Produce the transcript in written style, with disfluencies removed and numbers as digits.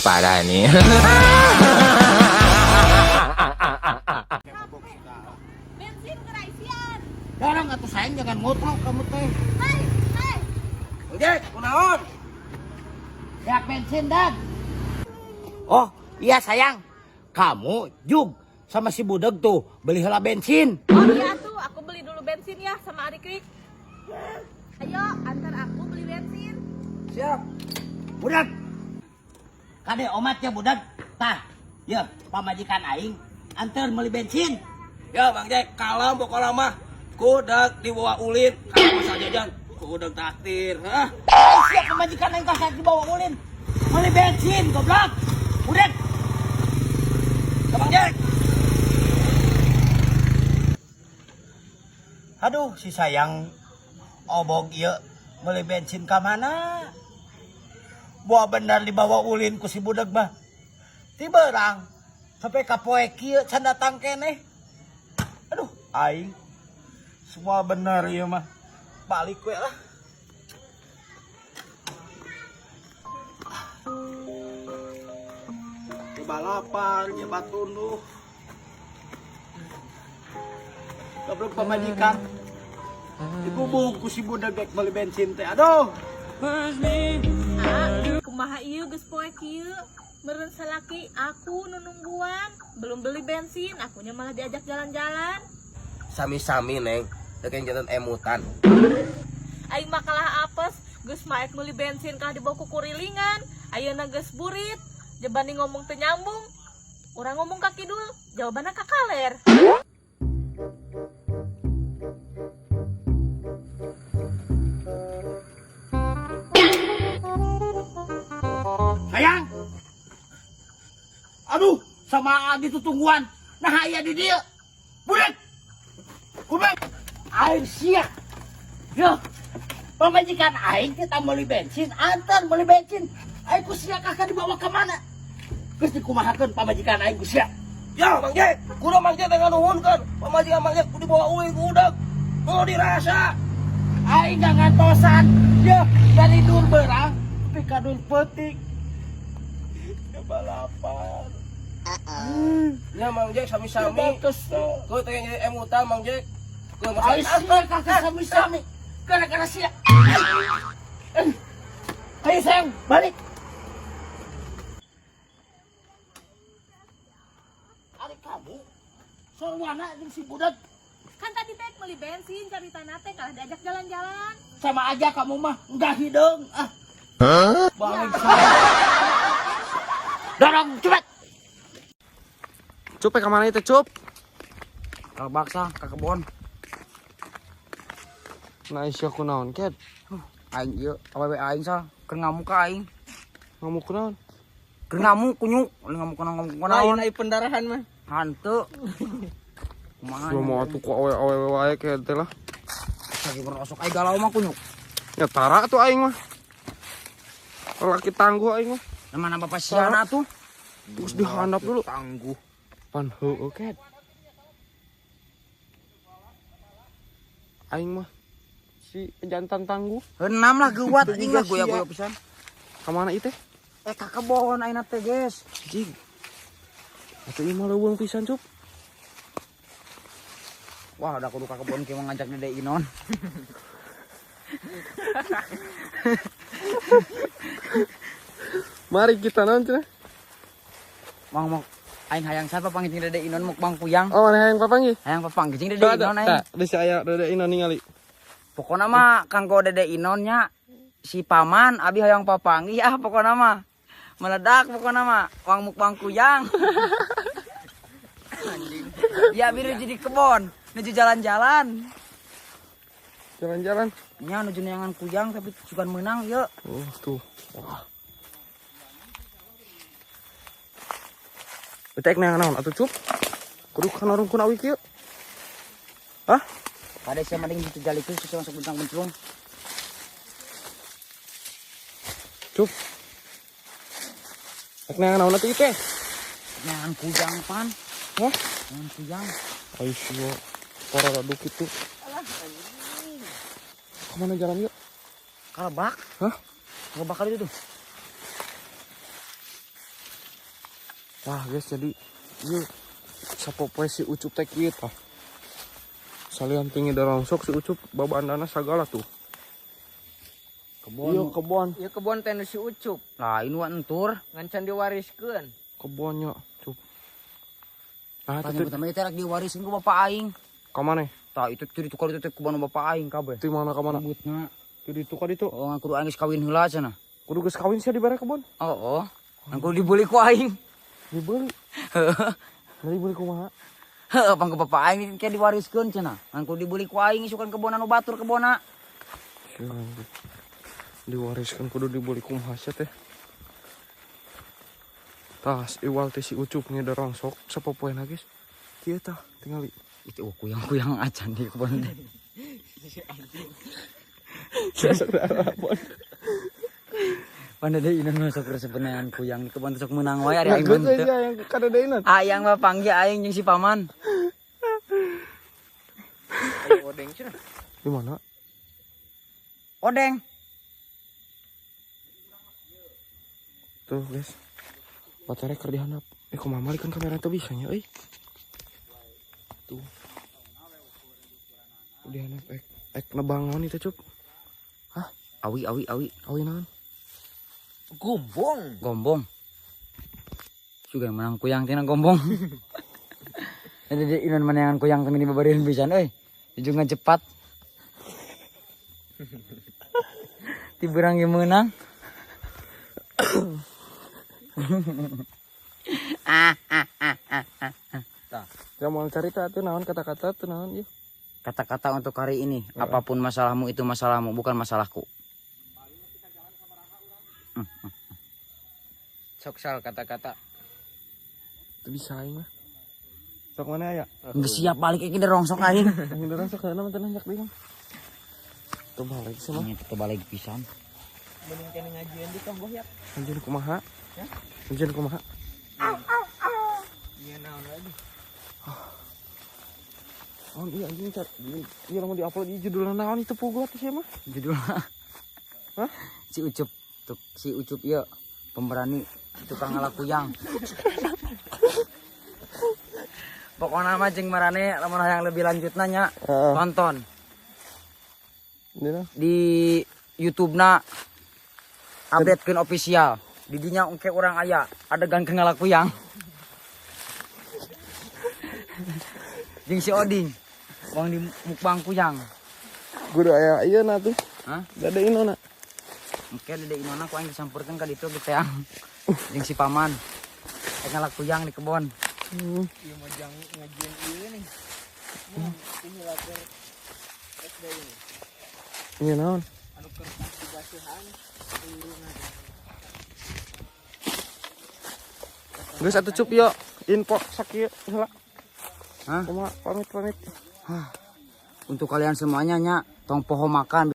Parah nih. Bensin keraisian. Dorong atuh sayang jangan ngotrok kamu teh. Hei, hei. Ojek, kunaon? Ya bensin dan. Oh, iya sayang. Kamu jug sama si budeg tuh beli heula bensin. Oh iya tuh, aku beli dulu bensin ya sama Ari Krik. Ayo, antar aku beli bensin. Siap. Budak. Kade omat ya budak. Tah, ya pamajikan aing antar beli bensin. Ya Bang Jack, kalem pokoknya mah kudak dibawa ulin, kalau masa jajan kudak takdir. Hah? Ay, siap pamajikan aing kasar dibawa ulin. Beli bensin goblok. Budak. Ya Bang Jack. Aduh, si sayang obog ieu beli bensin ka mana? Buah bener dibawa ulin ku si budak mah. Tiberang sampai ka poe kieu can datang keneh. Aduh, aing semua bener ieu mah. Balik we lah. Coba lapar, nyebat tunduh. Goblok pamajikan. Digubung ku si budak rek beli bensin teh. Aduh. Ah, kumaha ieu geus poe kieu. Meureun salaki aku nu nungguan, belum beli bensin, akunya malah diajak jalan-jalan. Sami-sami neng, dek yang jantan emutan. Aing mah kalah apes, geus maek meuli bensin kah dibawa ku kurilingan. Ayeuna geus burit, jebani ngomong teu nyambung. Urang ngomong ka kidul, jawabanna ka kaler. Sayang. Aduh, sama Adi tutungguan. Nah, aya di dia. Budak. Budak. Aing sia. Yo. Pamajikan aing kita beli bensin, antar beli bensin. Aing ku sia kakak dibawa ke mana? Geus dikumahakeun pamajikan aing ku sia. Ya Bang Jack, kudu Bang Jack dengan nuhunkeun. Pamajikan Bang Jack kudu dibawa ulin ku udag. Mau dirasa. Aing gak ngantosan. Yo, dari dur berang tapi ka dur peuting. Ya balapan. Ya Bang Jack sami-sami. Coba kesel. Kudu teh jadi emutan Bang Jack. Kudu masa Aing sia kakak sami-sami. Gara-gara sia. Ayo sayang, balik. Ari kamu, sorwana jeung si budak Kan tadi teh beli bensin, cari tanah teh kalah diajak jalan-jalan. sama aja kamu mah enggak hidung. Ah. Balik saya. Dorong cepat. Cup, ke mana itu, Cup? Kalau baksa ke kebon. Nah, isi aku naon, Ket? Aing ieu awewe aing sah keur ngamuk ka aing. Ngamuk naon? Keur ngamuk kunyuk, ngamuk ngamuk naon. Lain ai pendarahan mah. Hanteu. Kumaha? Gua mau atuh ku awe-awe wae Ket teh lah. Lagi berosok aing galau mah kunyuk. Ya tara tuh aing mah. Laki tangguh aing mah. Nah, mana bapak siana tuh? Terus dihandap dulu. Tangguh. Pan heueuh, Ket. Aing mah si pejantan tangguh. Heunaam lah geuwat anjing lah goya-goya pisan. Ka mana ieu teh? Ka kebon aing teh, guys. Jig. Atuh ieu mah leuweung pisan, Cup. Wah, udah kudu ka kebon kieu mah ngajak Dede Inon. Mari kita naon cenah? Mang mau aing hayang siapa panggil jeung Dede Inon mukbang kuyang. Oh, mana hayang papanggih? Hayang papanggih jeung Dede Inon aing. Tah, bisa aya Dede Inon ningali. Pokona mah kanggo Dede Inon nya si paman abi hayang papanggih ah pokona mah. Meledak pokona mah wang mukbang kuyang. Anjing. Ya abi nuju di kebon, nuju jalan-jalan. Jalan-jalan. Nya nuju neangan kuyang tapi sugan meunang ieu. Oh, tuh. Wah. Betek neangan naon atuh, Cup? Kudu kana rungkun awi kieu. Hah? Pada sia mending dijalikeun susah masuk bentang benclung. Cup. Rek neangan naon atuh ieu teh? Neangan kujang pan. Hah? Neangan kujang. Ayo sia, parah kitu. Kemana jalan yuk? Kalebak. Hah? Kalebak kali itu tuh. Tah guys, jadi ieu sapopoe si Ucup teh kieu tah. Salian tinggi rongsok si Ucup babandana sagala tuh. Kebon. Iya kebon, Ieu kebon teh nu si Ucup, Lain wa entur. Ngan can diwariskeun. Kebonnya, Cup. Nah, Tanya itu pertama itu rek diwarisin ku bapak aing. ka mana? Tah itu tuh ditukar itu teh kebon bapak aing kabeh. Di mana ka mana? Rambutna. Di ditu ka ditu. Oh, ngan kudu aing geus kawin heula cenah. Kudu geus kawin sia dibere kebon. Oh. Ngan kudu dibeli ku aing. Dibeli. Nah, dibeli kumaha? Heeh, pang ke bapak aing kayak diwariskeun cenah. Ngan kudu dibeli ku aing isukan kebon anu batur kebonna. Sia, anjing. Diwariskan kudu dibeli kumaha sia teh. Tas iwal teh si Ucup nya rongsok sapopoena guys. Kieu tah tingali. Itu oh, kuyang-kuyang acan di kebon teh. Sok darah. Pan Dede Inon mah sok resepenean kuyang di kebon teh sok meunang wae ari aing Nah, mah henteu. yang kadadeinan. Ayang mah panggil aing jeung si paman. Ayo odeng cenah. Di mana? Odeng. Tuh guys. Baterai keur dihandap. Eh kumaha kan kamera teu bisa nya euy. Tuh. Dihandap ek ek nebang naon itu, Cup? Hah? Awi awi awi. Awi naon? Gombong. Gombong. Juga menang kuyang tina gombong. Dede Inon menangan kuyang teh mini babareun pisan euy. Jujungan cepat. Tiburang ge meunang. Ah, ah, ah, ah, ah. Ya mau cerita tuh naon kata-kata tuh naon ieu. Kata-kata untuk hari ini, apapun masalahmu itu masalahmu, bukan masalahku. Sok sal kata-kata. Teu bisa aing mah. Sok mana aya? Geus siap balik iki rongsok aing. Aing rongsok heula mah teu nanjak deui mah. Tuh balik sih mah. Ini teu balik pisan. Mending kene ngajian di kamboh ya. Anjeun kumaha? Anjeun kumaha? Iya naon lagi. Oh iya anjing cat. Iya lamun diupload ieu judulna naon itu puguh atuh sia mah. Judulnya. Hah? Si Ucup tuh, si Ucup ieu pemberani tukang ngala kuyang. Pokoknya mah jeung marane lamun hayang lebih lanjut nanya Heeh. tonton Dina. Di YouTube-na updatekeun official. Di dinya engke urang aya adegan ke ngala kuyang. Jeung si Oding wong di mukbang kuyang. Kudu aya ieu na tuh. Hah? Dade inona. Engke Dede Inona ku aing disamperkeun ka ditu ge teang. Jeung si paman. Rek ngala kuyang di kebon. Ieu mah jang ngajian ieu nih. Mun ini lapor SD ini. Iya naon? Anu kertas dibasuhan turunna. Geus atuh Cup yo info sakieu heula. Hah? Kumaha pamit-pamit. Untuk kalian semuanya nya tong poho makan.